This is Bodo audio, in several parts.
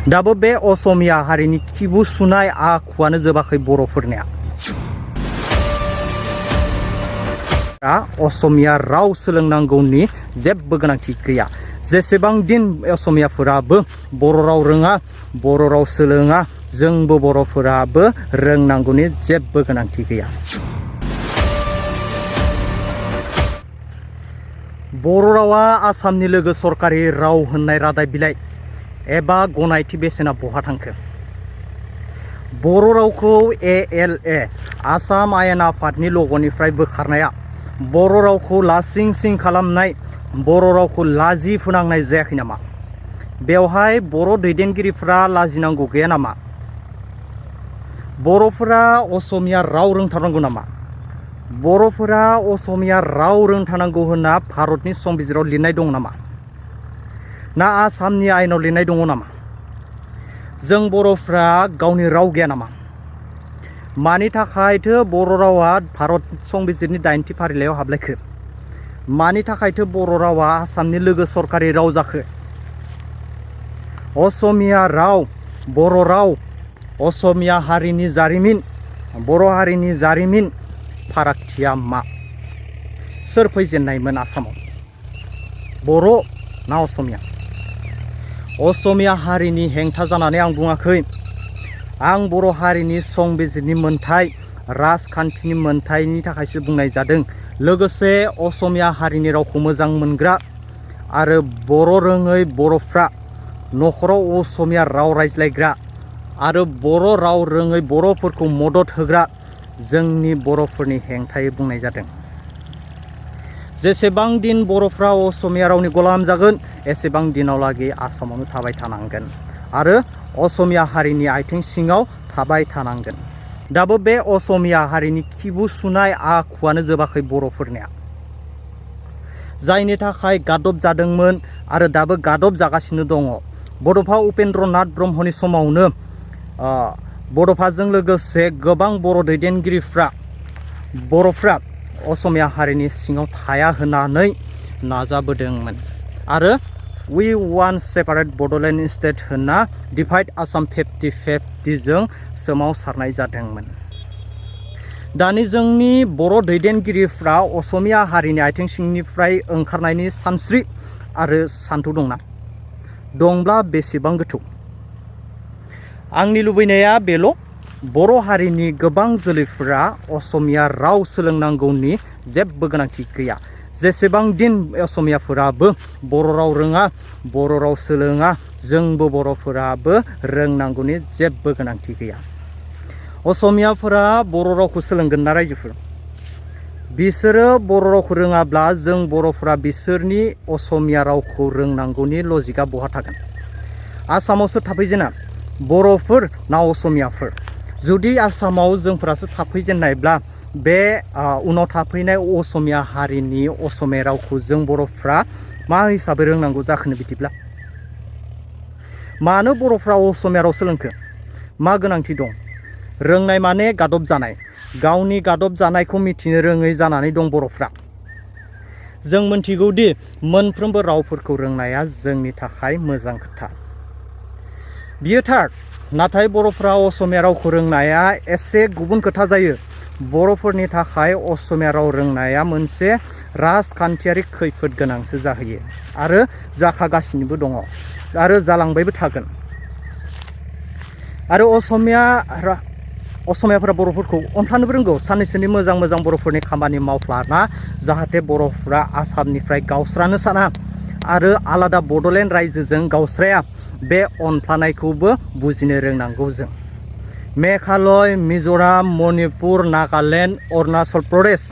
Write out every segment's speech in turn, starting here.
दाबो बे असमिया हारिनि खिबु सुनाय आखुआनो जोबाखै बर'फोरनिया। असमिया राव सोलोंनांगौनि जेबो गोनांथि गैया। जेसेबां दिन असमियाफोराबो बर' राव रोङा, बर' राव सोलोङा, जोंबो बर'फोराबो रोंनांगौनि जेबो गोनांथि गैया। बर' रावा आसामनि लोगो सरकारि राव होननाय रादाय बिलाइ एबा गनायथि बेसेना बहा थांखो? बर' रावखौ ALA आसाम आयेन आफादनि लग'निफ्राय बोखारनाया बर' रावखौ लासिं सिं खालामनाय, बर' रावखौ लाजि फोनांनाय जायाखै नामा? बेवहाय बर' दैदेनगिरिफ्रा लाजिनांगौ गैया नामा? बर'फोरा असमिया राव रोंथारनांगौ नामा? बर'फोरा असमिया राव रोंथारनांगौ होनना भारतनि संबिजिराव लिरनाय दं नामा? ना आसामनि आयेनाव लिरनाय दङ नामा? जों बर'फ्रा गावनि राव गैया नामा? मानि थाखायथो बर' रावा भारत संबिजिरनि 8थि फारिलाइयाव हाबलायखो? मानि थाखायथो बर' रावा आसामनि लोगो सरकारि राव जाखो? असमिया राव, बर' राव, असमिया हारिनि जारिमिन, बर' हारिनि जारिमिन, फारागथिया मा? सोर फैजेननायमोन आसामाव? बर' ना असमिया? असमिया हारिनि हेंथा जानानै आं बुङाखै। आं बर' हारिनि संबिजिरनि मोनथाय, राजखान्थिनि मोनथायनि थाखायसो बुंनाय जादों। लोगोसे असमिया हारिनि रावखौ मोजां मोनग्रा आरो बर' रोङै बर'फ्रा न'खराव असमिया राव रायज्लायग्रा आरो बर' राव रोङै बर'फोरखौ मदद होग्रा जोंनि बर'फोरनि हेंथायै बुंनाय जादों। जेसेबां दिन बर'फ्रा असमिया रावनि गलाम जागोन, एसेबां दिनावलागै आसामावनो थाबाय थानांगोन आरो असमिया हारिनि आथिं सिङाव थाबाय थानांगोन। दाबो बे असमिया हारिनि खिबु सुनाय आखुआनो जोबाखै बर'फोरनिया। जायनि थाखाय गादब जादोंमोन आरो दाबो गादब जागासिनो दङ। बड'फा उपेन्द्र नाथ ब्रह्मनि समावनो बड'फाजों लोगोसे गोबां बर' दैदेनगिरिफ्रा बर'फ्रा असमिया हारिनि सिङाव थाया होननानै नाजाबोदोंमोन आरो We want separate Bodoland state होनना डिभाइड आसाम 50-50 जों सोमावसारनाय जादोंमोन। दानि जोंनि बर' दैदेनगिरिफ्रा असमिया हारिनि आथिं सिंनिफ्राय ओंखारनायनि सानस्रि आरो सान्थौ दंना? दंब्ला बेसेबां गोथौ? आंनि लुबैनाया बेल', बर' हारिनि गोबां जोलैफोरा असमिया राव सोलोंनांगौनि जेबो गोनांथि गैया। जेसेबां दिन असमियाफोराबो बर' राव रोङा, बर' राव सोलोङा, जोंबो बर'फोराबो रोंनांगौनि जेबो गोनांथि गैया। असमियाफोरा बर' रावखौ सोलोंगोन ना रायजोफोर? बिसोरो बर' रावखौ रोङाब्ला जों बर'फोरा बिसोरनि असमिया रावखौ रोंनांगौनि लजिकआ बहा थागोन? आसामावसो थाफैजेना बर'फोर ना असमियाफोर? जुदि आसामाव जोंफोरासो थाफैजेननायब्ला बे उनाव थाफैनाय असमिया हारिनि असमिया रावखौ जों बर'फ्रा मा हिसाबै रोंनांगौ जाखोनो बिदिब्ला? मानो बर'फ्रा असमिया राव सोलोंखो? मा गोनांथि दं? रोंनाय माने गादब जानाय। गावनि गादब जानायखौ मिथिनो रोङै जानानै दं बर'फ्रा। जों मोनथिगौदि मोनफ्रोमबो रावफोरखौ रोंनाया जोंनि थाखाय मोजां खोथा। बियो थार, नाथाय बर'फ्रा असमिया रावखौ रोंनाया एसे गुबुन खोथा जायो। बर'फोरनि थाखाय असमिया राव रोंनाया मोनसे राजखान्थियारि खैफोद गोनांसो जाहैयो आरो जाखागासिनोबो दङ आरो जालांबायबो थागोन। आरो असमियाफोरा बर'फोरखौ अनफ्लानोबो रोंगौ। साननैसोनि मोजां मोजां बर'फोरनि खामानि मावफ्लाना जाहाथे बर'फ्रा आसामनिफ्राय गावस्रानो साना आरो आलादा बड'लेण्ड रायजोजों गावस्राया, बे अनफ्लानायखौबो बुजिनो रोंनांगौ जों। मेघालय, मिज'राम, मणिपुर, नागालेण्ड, अरुणाचल प्रदेश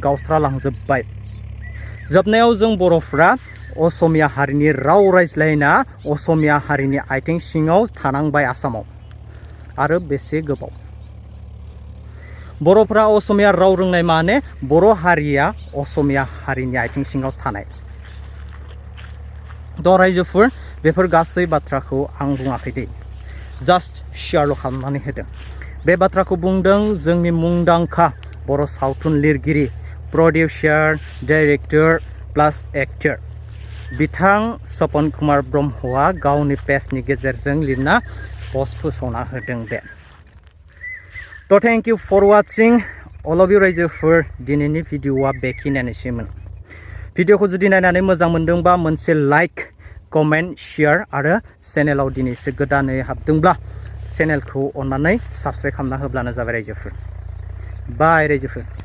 गावस्रालांजोब्बाय। जोबनायाव जों बर'फ्रा असमिया हारिनि राव रायज्लायना असमिया हारिनि आथिं सिङाव थानांबाय आसामाव। आरो बेसे गोबाव? बर'फ्रा असमिया राव रोंनाय माने बर' हारिया असमिया हारिनि आथिं सिङाव थानाय। रायजोफोर, बेफोर गासै बाथ्राखौ आं बुङाखै दे, जास्ट शेयारल' खालामनानै होदों। बे बाथ्राखौ बुंदों जोंनि मुंदांखा बर' सावथुन लिरगिरि, प्रडिउसार, डाइरेक्टर प्लास एक्टर बिथां सपन कुमार ब्रह्मआ गावनि पेजनि गेजेरजों लिरना पस्ट फोसावना होदों दे। तो thank you for watching all of you रायजोफोर दिनैनि भिडिअआ बेखिनियानोसैमोन। भिडिअखौ जुदि नायनानै मोजां मोनदोंबा मोनसे लाइक कमेन्ट शेयार आरो चेनेलाव दिनैसो गोदानै हाबदोंब्ला चेनेलखौ अन्नानै साबस्क्राइब खालामना होब्लानो जाबाय रायजोफोर। बाय रायजोफोर।